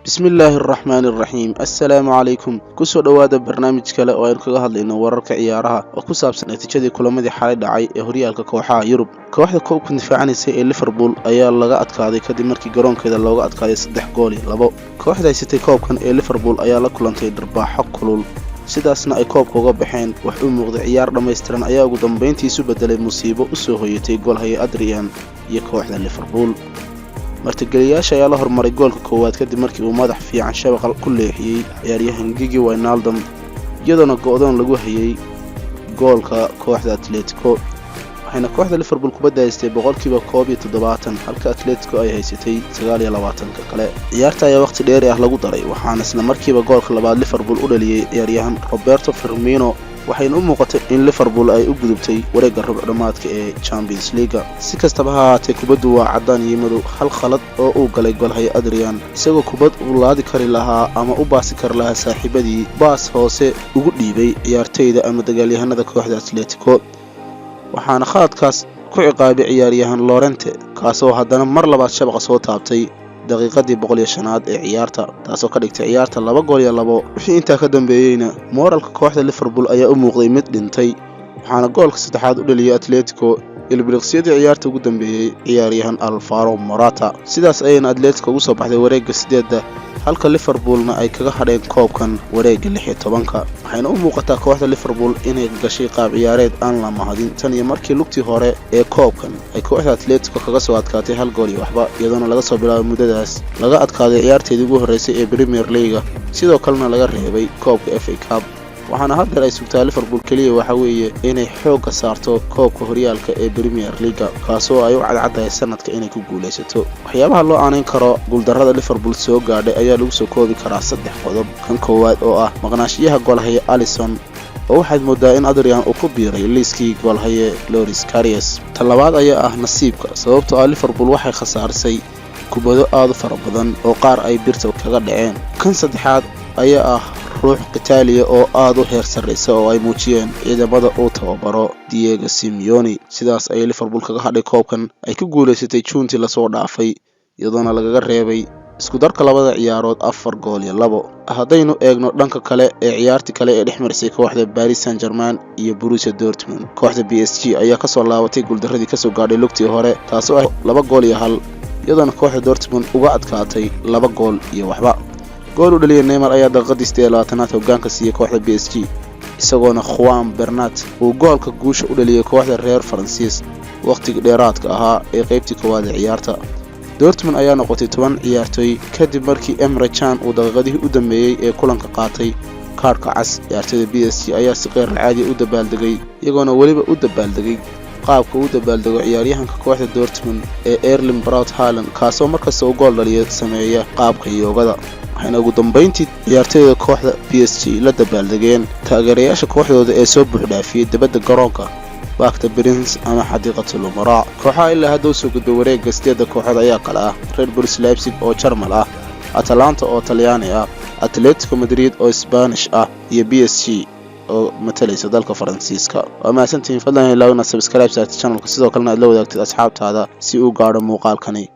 Bismillaahi araxmaani araxiim. Assalaamu calaykum. Kusoo dhowaada barnaamij kale oo aynu kaga hadlayno wararka ciyaaraha oo ku saabsan natiijadii kulamadii xalay dhacay ee horyaalka kooxaha Yurub. Kooxda koobka difaacanaysa ee Liverpool ayaa laga adkaaday kadib markii garoonkeeda looga adkaaday 3 gool iyo 2. Kooxda haysatay koobkan ee Liverpool ayaa la kulantay dharbaaxo kulul, sidaasna ay koobka uga baxeen. Wax u muuqday ciyaar dhammaystiran ayaa ugu dambayntii isu bedelay musiibo u soo hoyatay goolhaye Adrian iyo kooxda Liverpool. Martigeliyaasha ayaa la hormaray goolka koowaad kadib markii uu madax fiican shabaqa ku leexiyey ciyaaryahan Gini Wijnaldum, iyadoona go'doon lagu hayay goolka kooxda Atletico. Waxayna kooxda Liverpool kubadda haystay 71%, halka Atletico ay haysatay 29-ka kale. Ciyaarta ayaa wakhti dheeri ah lagu daray, waxaana isla markiiba goolka labaad Liverpool u dhaliyey ciyaaryahan Roberto Firmino. Waxayna u muuqatay in Liverpool ay u gudubtay wareegga rubuc dhammaadka ee Champions League-ga. Si kastaba ha ahaatee, kubaddu waa caddaan iyo madow. Hal khalad oo uu galay golhaye Adrian, isagoo kubad uu laadi kari lahaa ama u baasi kari lahaa saaxiibadii, baas hoose ugu dhiibay ciyaarteyda ama dagaalyahanada kooxda Atletico, waxaana khaladkaas ku ciqaabay ciyaaryahan Llorente, kaasoo haddana mar labaad shabaqa soo taabtay daqiiqadii 105aad ee ciyaarta, taasoo ka dhigtay ciyaarta 2 gool iyo 2. Wixii intaa ka dambeeyeyna mooralka kooxda Liverpool ayaa u muuqday mid dhintay, waxaana goolka saddexaad u dhaliyey Atletico ilbiriqsiyadii ciyaarta ugu dambeeyey ciyaaryahan Alvaro Morata. Sidaas ayayna Atletico ugu soo baxday wareegga sideedda, halka Liverpoolna ay kaga hadheen koobkan wareegga 16-ka. Waxayna u muuqataa kooxda Liverpool inay gashay qaab ciyaareed aan la mahadin tan iyo markii lugtii hore ee koobkan ay kooxda Atletico kaga soo adkaatay 1 gool iyo waxba, iyadoona laga soo bilaabay muddadaas laga adkaaday ciyaarteedii ugu horreysay ee Premier League-ga, sidoo kalena laga reebay koobka FA Cup. Waxaana haddeer ay sugtaa Liverpool keliya waxa weeye inay xoogga saarto koobka horyaalka ee Premier League-ga, kaasoo ay u cadcaddahay sanadka inay ku guulaysato. Waxyaabaha loo aanayn karo guuldarrada Liverpool soo gaadhay ayaa lagu soo koobi karaa saddex qodob. Kan koowaad oo ah maqnaashiyaha goolhaye Alisson, oo waxaad moodaa in Adrian uu ku biiray liiskii goolhaye Loris Karius. Ta labaad ayaa ah nasiibka, sababtoo ah Liverpool waxay khasaarisay kubado aad u fara badan oo qaar ay birta kaga dhaceen. Kan saddexaad ayaa ah ruux qitaaliya oo aad u heer sarraysa oo ay muujiyeen ciidamada uu tababaro Diego Simeone. Sidaas ayay Liverpool kaga hadhay koobkan ay ku guulaysatay Juuntii lasoo dhaafay, iyadoona lagaga reebay isku darka labada ciyaarood 4 gool iyo 2. Haddaynu eegno dhanka kale ee ciyaartii kale ee dhex marisay kooxda Paris Saint Germain iyo Borussia Dortmund, kooxda PSG ayaa kasoo laabatay guuldaradii kasoo gaadhay lugtii hore, taasoo ah 2 gool iyo 1, iyadoona kooxda Dortmund uga adkaatay 2 gool iyo waxba. Gool u dhaliyay Neymar ayaa daqiiqadii 28aad hoggaanka siiyey kooxda PSG, isagoona Juan Bernat uu goolka guusha u dhaliyey kooxda reer Faransiis wakhtigii dheeraadka ahaa ee qaybtii koowaad ee ciyaarta. Dortmund ayaa noqotay 10 ciyaartooy kadib markii Emre Can uu daqiiqadihii u dambeeyey ee kulanka qaatay kaadhka cas. Ciyaartooyda PSG ayaa si qeyr caadiya u dabaaldegay, iyagoona weliba u dabaaldegay qaabka uu dabaaldego ciyaaryahanka kooxda Dortmund ee Erling Braut Haaland, kaasoo markasta uu gool dhaliyo sameeya qaabka yoogada. Waxayna ugu dambayntii ciyaartooyda kooxda PSG la dabaaldegeen taageerayaasha kooxdooda ee soo buuxdhaafiyey dibadda garoonka Parc des Princes ama Xadiiqatul Umaraa. Kooxaha ilaa hadda usoo gudbay wareegga sideedda kooxood ayaa kale ah Red Bull Leipzig oo Jarmal ah, Atalanta oo Talyaani ah, Atletico Madrid oo Spanish ah iyo PSG oo matalaysa dalka Faransiiska. Waa mahadsantihiin. Fadlan ilaaw inaad subscribe saartid channelka, sidoo kalena aad la wadaagtid asxaabtaada si uu gaadho muuqaalkani.